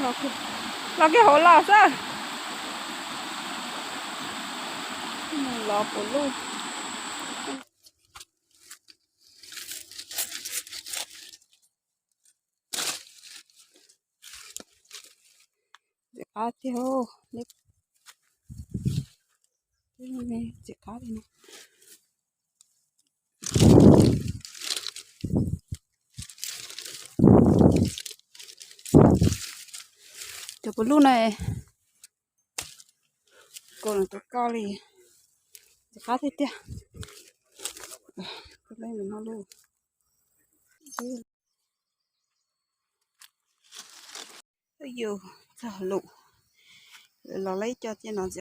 Los kiag hauv los xwb. Mus los puv luj. Ntxim qab tiag, ntxim qab li no. Cov puv luj na, kaus los tus koj li, ntxim qab tiag tiag. Tus lej no luj. Yus txog lus, los lawv coj tiaj no ntxiv.